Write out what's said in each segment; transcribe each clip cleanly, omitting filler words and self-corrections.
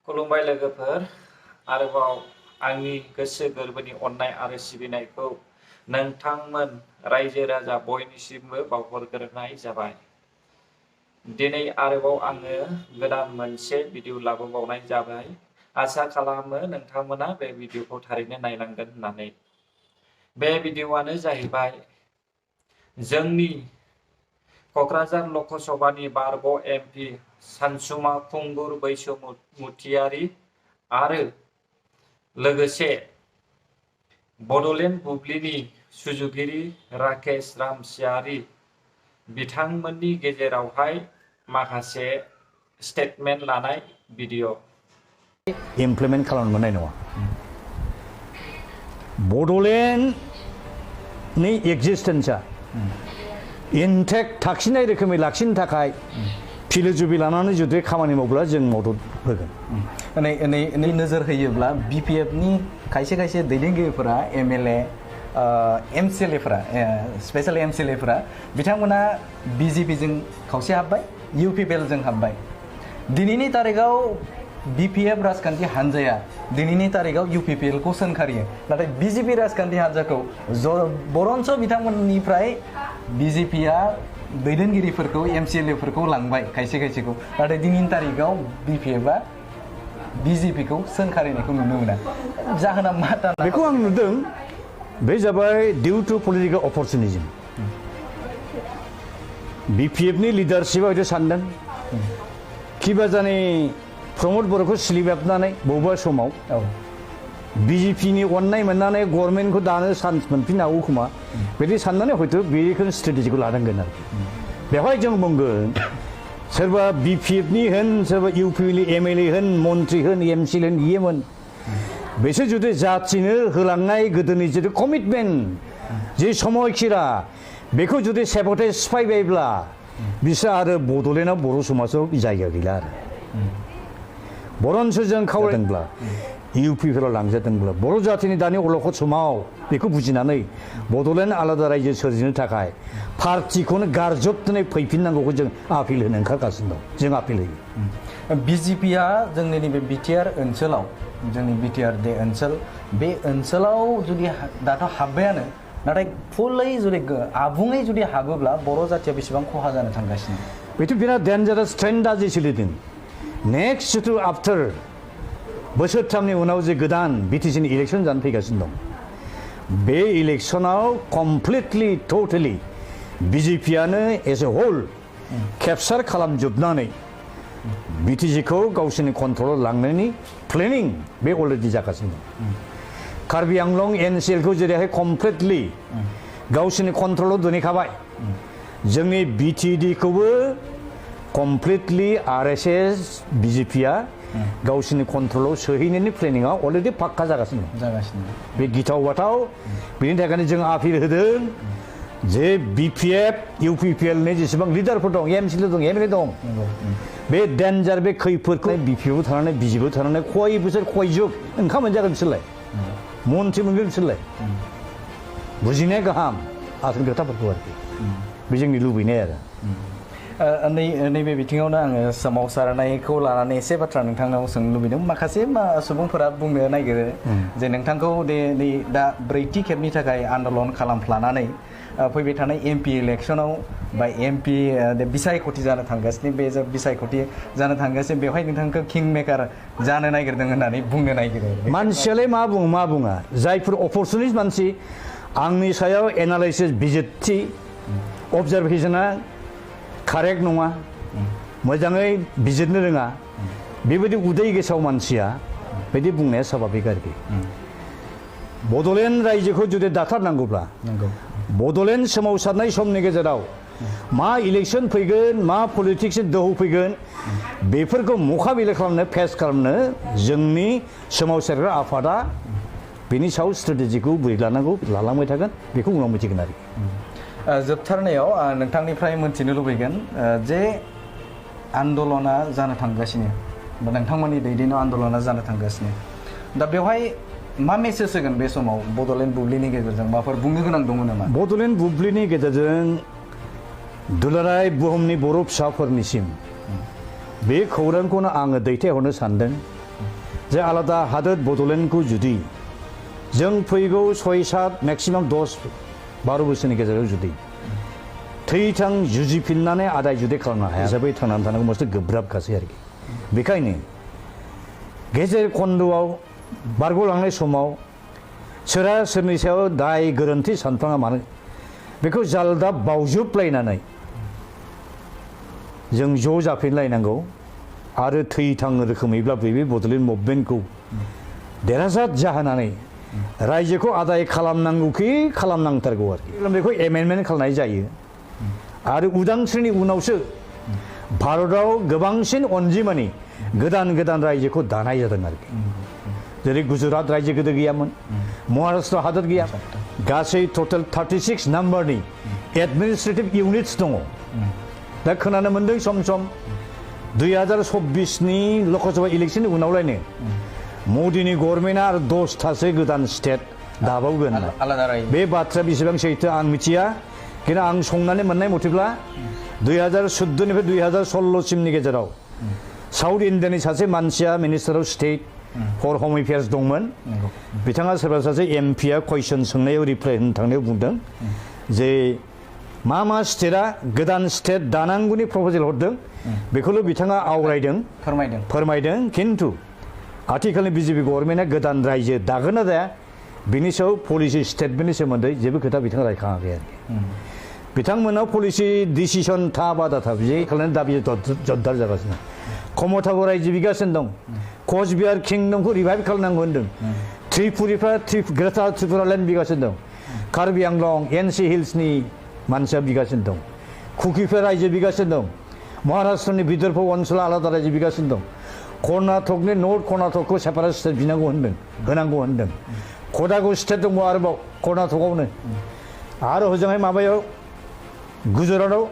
खुलुमबाय लोगोफोर आरोबाव आंनि गोसो गोरबोनि अननाय आरो सिबिनायखौ नोंथांमोन रायजो राजा बयनिसिमबो बावहरग्रोनाय जाबाय। दिनै आरोबाव आङो गोदान मोनसे भिडिअ लाबोबावनाय जाबाय। आसा खालामो नोंथांमोना बे भिडिअखौ थारैनो नायलांगोन होननानै। बे भिडिअआनो जाहैबाय जोंनि क'क्राझार लकसभानि बारग' एमपि सानसुमा खुंगुर बैसोमुथियारि आरो लोगोसे बड'लेण्ड बुब्लिनि सुजुगिरि राकेश रामसियारि बिथांमोननि गेजेरावहाय माखासे स्टेटमेन्ट लानाय भिडिअ'। इमप्लिमेन्ट खालामनो मोननाय नङा। बड'लेण्डनि एक्जिस्टेन्सआ इनटेक्ट थाखिनाय रोखोमै लाखिनो थाखाय फिल'सफि लानानै जुदि खामानि मावब्ला जों मदद होगोन। नोजोर होयोब्ला बिपिएफनि खायसे खायसे दैदेनगिरिफोरा एमएलए एमसिएलएफोरा स्पेशेल एमसिएलएफोरा बिथांमोना बिजेपिजों खावसे हाबबाय, इउपिपिएलजों हाबबाय। दिनैनि तारिखाव बिपिएफ राजखान्थि हान्जाया दिनैनि तारिखाव इउपिपिएलखौ सोंखारियो, नाथाय बिजेपि राजखान्थि हान्जाखौ बरन्स बिथांमोननिफ्राय बिजेपिया दैदेनगिरिफोरखौ एमसिएलएफोरखौ लांबाय खायसे खायसेखौ, नाथाय दिनैनि तारिखाव बिपिएफआ बिजेपिखौ सोंखारिनायखौ नुनो मोना। जाहोना मा? बेखौ आं नुदों, बे जाबाय डिउ टु पलिटिकेल अपरचुनिजम। बिपिएफनि लिडारशिपआ हयथ' सानदों किबा जाने प्रमद बर'खौ सिलिबाबनानै बबेबा समाव बिजेपिनि अननाय मोननानै गभर्नमेन्टखौ दानो चान्स मोनफिननो हागौ खोमा, बिदि साननानै हयथ' बेखौनो स्ट्रेटेजिखौ लानांगोन आरो। बेवहाय जों बुंगोन सोरबा बिपिएफनि होन, सोरबा इउपिनि एमएलए होन, मन्त्रि होन, एमसिएलए होन, इएमोन बिसोर जुदि जाथिनो होलांनाय गोदोनि जितु कमिटमेन्ट जे समायखिरा बेखौ जुदि सेबटे सिफायबायब्ला बिसोर आरो बड'लेण्डआव बर' समाजाव जायगा गैला आरो। बरन्स जों खावलायदोंब्ला इउपिफोराव लांजादोंब्ला बर' जातिनि दानि अलखद समाव बेखौ बुजिनानै बड'लेण्ड आलादा रायजो सोरजिनो थाखाय पार्टिखौनो गारजोबनानै फैफिननांगौखौ जों आपिल होनो ओंखारगासिनो दं। जों आपिल होयो। बिजेपिया जोंनि नैबे बिटिआर ओनसोलाव, जोंनि बिटिआर दे ओनसोल, बे ओनसोलाव जुदि दाथ' हाबबायानो, नाथाय फुलै जुदि आबुङै जुदि हाबोब्ला बर' जातिया बेसेबां खहा जानो थांगासिनो? बेथ' बिराद डेन्जारास ट्रेन्डआ जे सोलिदों। नेक्स्ट जितु आफ्टार बोसोरथामनि उनाव जे गोदान बिटिसिनि इलेक्सन जानो फैगासिनो दं, बे इलेक्सनाव कमप्लिटलि टटेलि बिजेपियानो एज ए होल केपचार खालामजोबनानै बिटिसिखौ गावसोरनि कन्ट्रलाव लांनायनि प्लेनिं बे अलरेडि जागासिनो दं। कार्बि आंलं एनसिएलखौ जेरैहाय कमप्लिटलि गावसोरनि कन्ट्रलाव दोनहैखाबाय, जोंनि बिटिडिखौबो कमप्लिटलि आरएसएस बिजेपिया गावसोरनि कन्ट्रलाव सोहैनायनि प्लेनिंआ अलरेडि पाक्का जागासिनो दं। बे गिथाव बाथाव। बेनि थाखायनो जों आपिल होदों जे बिपिएफ इउपिपिएलनि जेसेबां लिडारफोर दं, एमसिएलए दं, एमएलए दं, बे डेन्जार बे खैफोदखौ बिपिएफआव थानानै बिजेपिआव थानानै खय बोसोर खय जुग ओंखाम मोनजागोन बिसोरलाय, मन्थ्रि मोनगोन बिसोरलाय। बुजिनाया गाहाम आसोल खोथाफोरखौ आरोखि। बे जोंनि लुबैनाय आरो। नैबे बिथिङावनो आङो सोमावसारनायखौ लानानै एसे बाथ्रा नोंथांनाव सोंनो लुबैदों। माखासे सुबुंफोरा बुंनो नागिरो जे नोंथांखौ नै दा ब्रैथि खेबनि थाखाय आन्दलन खालामफ्लानानै फैबाय थानाय एमपि इलेक्सनाव बा एमपि बिसायख'थि जानो थांगासिनो, बे बिसायख'थि जानो थांगासिनो बेवहाय नोंथांखौ किं मेकार जानो नागिरदों होननानै बुंनो नागिरो। मानसियालाय मा बुङो मा बुङा, जायफोर अपरचुनिस्ट मानसि आंनि सायाव एनालाइसिस बिजिरथि अबजारभेसना कारेक्ट नङा, मोजाङै बिजिरनो रोङा, बेबायदि उदै गेसाव मानसिया बिदि बुंनाया स्वाभाबिक आरोखि। बड'लेण्ड रायजोखौ जुदि दाथारनांगौब्ला बड'लेण्ड सोमावसारनाय समनि गेजेराव मा इलेक्सन फैगोन, मा पलिटिक्सनि दोहौ फैगोन, बेफोरखौ मुखाबिला खालामनो, फेस खालामनो जोंनि सोमावसारग्रा आफादा बेनि सायाव स्ट्रेटेजिखौ बोरै लानांगौ लालांबाय थागोन, बेखौ उनाव मिथिगोन आरोखि। जोबथारनायाव नोंथांनिफ्राय मोनथिनो लुबैगोन जे आन्दलना जानो थांगासिनो बा नोंथांमोननि दैदेननायाव आन्दलना जानो थांगासिनो, दा बेवहाय मा मेसेज होगोन बे समाव बड'लेण्ड बुब्लिनि गेजेरजों? माबाफोर बुंनो गोनां दङ नामा? बड'लेण्ड बुब्लिनि गेजेरजों दुलाराय बुहुमनि बर' फिसाफोरनिसिम बे खौरांखौनो आङो दैथायहरनो सानदों जे आलादा हादोर बड'लेण्डखौ जुदि जों फैगौ 6-7 मेक्सिमाम 10-12 बोसोरनि गेजेराव जुदि थैथां जुजिफिननानै आदाय जुदि खालामनो हाया हिसाबै थांनानै थानांगौ मोनसे गोब्राबखासै आरोखि बेखायनो गेजेर खन्द'आव बारग'लांनाय समाव सोरहा सोरनि सायाव दाय गोरोन्थि सानफ्लाङा मानो बेखौ जालदाब बावजोबलायनानै जों ज' जाफिनलायनांगौ आरो थैथां रोखोमैब्लाबो बे बड'लेण्ड मुभमेन्टखौ देरहासार जाहोनानै रायजोखौ आदाय खालामनांगौखि खालामनांथारगौ आरोखि बेखौ एमेन्डमेन्ट खालामनाय जायो आरो उदांस्रिनि उनावसो भारताव गोबांसिन अनजिमानि गोदान गोदान रायजोखौ दानाय जादों आरोखि जेरै गुजरात रायजो गोदो गैयामोन महाराष्ट्र हादर गैया गासै टटेल 36 नाम्बारनि एडमिनिस्ट्रेटिभ इउनिट्स दङ दा खोनानो मोन्दों सम सम 2024नि लकसभा इलेक्सननि उनावलायनो मदिनि गभर्नमेन्टआ आरो 10थासो गोदान स्टेट दाबावगोन बे बाथ्राया बेसेबां सैथो आं मिथिया खिन्थु आं संनानै मोननाय मथेब्ला 2014निफ्राय 2016सिमनि गेजेराव साउथ इण्डियानि सासे मानसिया मिनिस्टार अफ स्टेट फर हम एफेयार्स दंमोन बिथाङा सोरबा सासे एमपिआ कुइसन सोंनायाव रिप्लाइ होनो थांनायाव बुंदों जे मा स्टेटआ गोदान स्टेट दानांगौनि प्रप'जेल हरदों बेखौल' बिथाङा आवरायदों फोरमायदों खिन्थु आथिखालनि बिजेपि गभर्नमेन्टआ गोदान रायजो दागोन ना जाया बिनि सायाव पलिसि स्टेटमेन्टनि सोमोन्दै जेबो खोथा बिथाङा रायखाङाखै आरोखि बिथांमोनाव पलिसि डिसिसन था बादा था बिदि खालामनानै दाबि जद्दार जागासिनो कमथाखौ रायजो बिगासिनो दं कचबिहार किंडमखौ रिभाइभ खालामनांगौ होनदों त्रिपुरिफ्रा ग्रेटार त्रिपुरालेण्ड बिगासिनो दं कार्बि आंलं एनसि हिल्सनि मानसिया बिगासिनो दं कुकिफोर रायजो बिगासिनो दं महाराष्ट्रनि बिदर्भ ओनसोला आलादा रायजो बिगासिनो दं कर्नाटकनि नर्थ कर्नाटकखौ सेपारेट स्टेट बिनांगौ होनदों होनांगौ होनदों कडागु स्टेट दङ आरोबाव कर्नाटकआवनो आरो हजोंहाय माबायाव गुजरातआव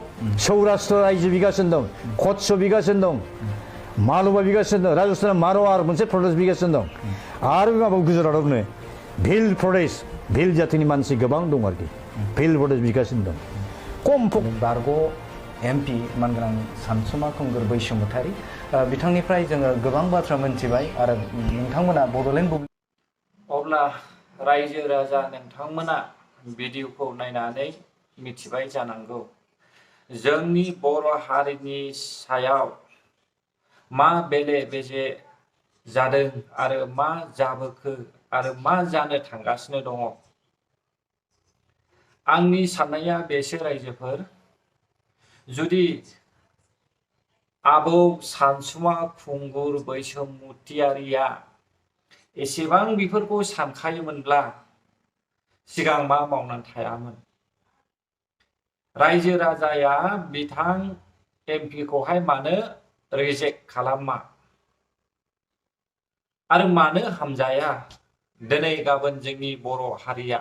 सौराष्ट्र रायजो बिगासिनो दं कच्छ बिगासिनो दं मालवा बिगासिनो दं राजस्थानाव मारवाड़ मोनसे प्रदेश बिगासिनो दं आरो माबा गुजरातआवनो भिल प्रदेश भिल जातिनि मानसि गोबां दं आरोखि भिल प्रदेश बिगासिनो दं खम बारग' एमपि मानगोनां सानसुमा खुंगुर बैसोमुतारि बिथांनिफ्राय जोङो गोबां बाथ्रा मोनथिबाय आरो नोंथांमोना बड'लेण्ड अब्ला रायजो राजा नोंथांमोना भिडिअखौ नायनानै मिथिबाय जानांगौ जोंनि बर' हारिनि सायाव मा बेले बेजे जादों आरो मा जाबोखो आरो मा जानो थांगासिनो दङ आंनि साननाया बेसो रायजोफोर जुदि आबौ सानसुमा खुंगुर बैसोमुतियारिया एसेबां बेफोरखौ सानखायोमोनब्ला सिगां मा मावनानै थायामोन रायजो राजाया बिथां एमपिखौहाय मानो रिजेक्ट खालामा आरो मानो हामजाया दिनै गाबोन जोंनि बर' हारिया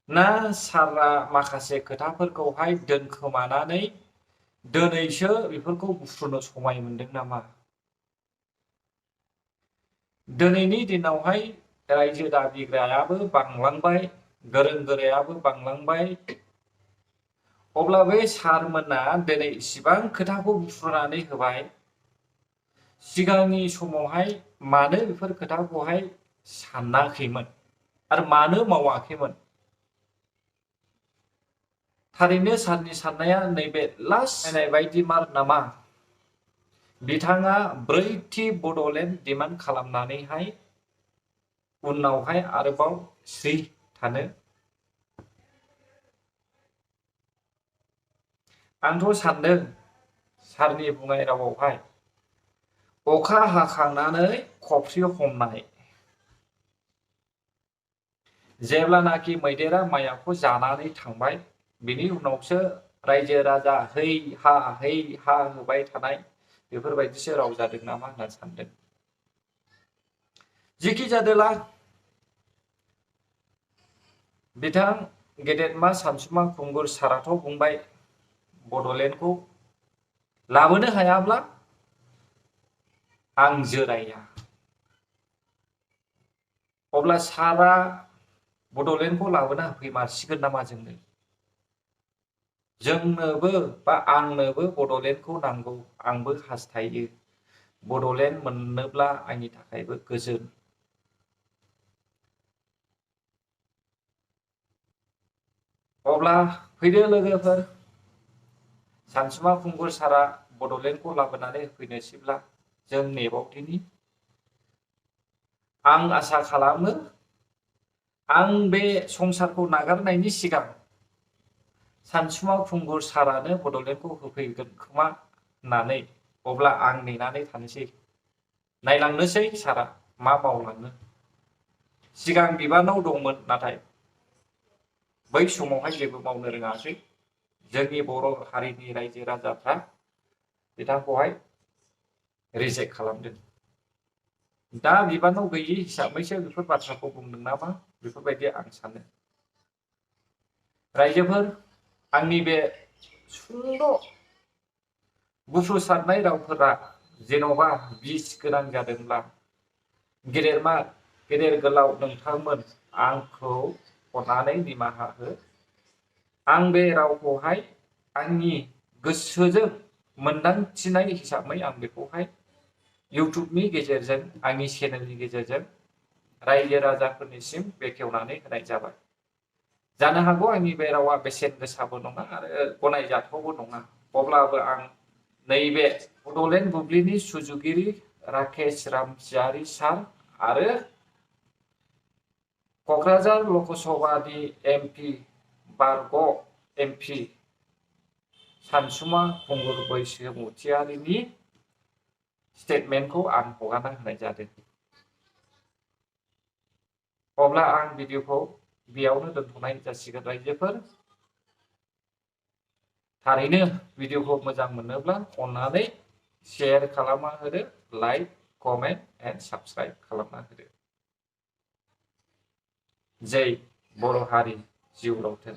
ना सारा माखासे खोथाफोरखौहाय दोनखोमानानै दिनैसो बेफोरखौ बुफ्रुनो समाय मोनदों नामा दिनैनि दिनावहाय रायजो दाबिग्रायाबो बांलांबाय गोरों गोरायाबो बांलांबाय अब्ला बे सारमोना दिनै इसिबां खोथाखौ बुफ्रुनानै होबाय सिगांनि समावहाय मानो बेफोर खोथाखौहाय सानाखैमोन आरो मानो मावाखैमोन थारैनो सारनि साननाया नैबे लास्ट नायनाय बायदि मार नामा बिथाङा 4थि बड'लेण्ड डिमान्ड खालामनानैहाय उनावहाय आरोबाव स्रि थानो आंथ' सानदों सारनि बुंनाय रावावहाय अखा हाखांनानै खफ्रि हमनाय जेब्लानाखि मैदेरा माइखौ जानानै थांबाय बिनि उनावसो रायजो राजा है हा होबाय थानाय बेफोरबायदिसो राव जादों नामा होनना सानदों जिखि जादोला बिथां गेदेरमा सानसुमा खुंगुर साराथ' बुंबाय बड'लेण्डखौ लाबोनो हायाब्ला आं जोराया अब्ला सारा बड'लेण्डखौ लाबोना होफैमारसिगोन नामा जोंनो जोंनोबो बा आंनोबो बड'लेण्डखौ नांगौ, आंबो हास्थायो। बड'लेण्ड मोननोब्ला आंनि थाखायबो गोजोन। अब्ला फैदो लोगोफोर, सानसुमा खुंगुर सारा बड'लेण्डखौ लाबोनानै होफैनोसैब्ला जों नेबावदिनि। आं आसा खालामो आं बे संसारखौ नागारनायनि सिगां सानसुमा खुंगुर सारानो बड'लेण्डखौ होफैगोन खोमा होननानै। अब्ला आं नेनानै थानोसै, नायलांनोसै सारा मा मावलाङो। सिगां बिबानाव दंमोन, नाथाय बै समावहाय जेबो मावनो रोङासै। जोंनि बर' हारिनि रायजो राजाफ्रा बिथांखौहाय रिजेक्ट खालामदों। दा बिबानाव गैयि हिसाबैसो बेफोर बाथ्राखौ बुंदों नामा, बेफोरबायदि आं सानो। रायजोफोर, आंनि बे सुंद' गुसुसारनाय रावफोरा जेन'बा बिस गोनां जादोंब्ला गेदेर गोलाव नोंथांमोन आंखौ अननानै निमाहा हो। आं बे रावखौहाय आंनि गोसोजों मोनदांथिनाय हिसाबै आं बेखौहाय इउटुबनि गेजेरजों, आंनि चेनेलनि गेजेरजों रायजो राजाफोरनिसिम बेखेवनानै होनाय जाबाय। जानो हागौ आंनि बे रावा बेसेन गोसाबो नङा आरो गनायजाथावबो नङा। अब्लाबो आं नैबे बड'लेण्ड बुब्लिनि सुजुगिरि राकेश रामसियारि सार आरो क'क्राझार लकसभानि MP बारग' MP सानसुमा खुंगुर बैसोमुथियारिनि स्टेटमेन्टखौ आं हगारना होनाय जादों। अब्ला आं भिडिअखौ बेयावनो दोनथ'नाय जासिगोन रायजोफोर। थारैनो भिडिअखौ मोजां मोनोब्ला अननानै शेयार खालामना होदो, लाइक, कमेन्ट एन्ड साबस्क्राइब खालामना होदो। जै बर' हारि जिउ रावथों।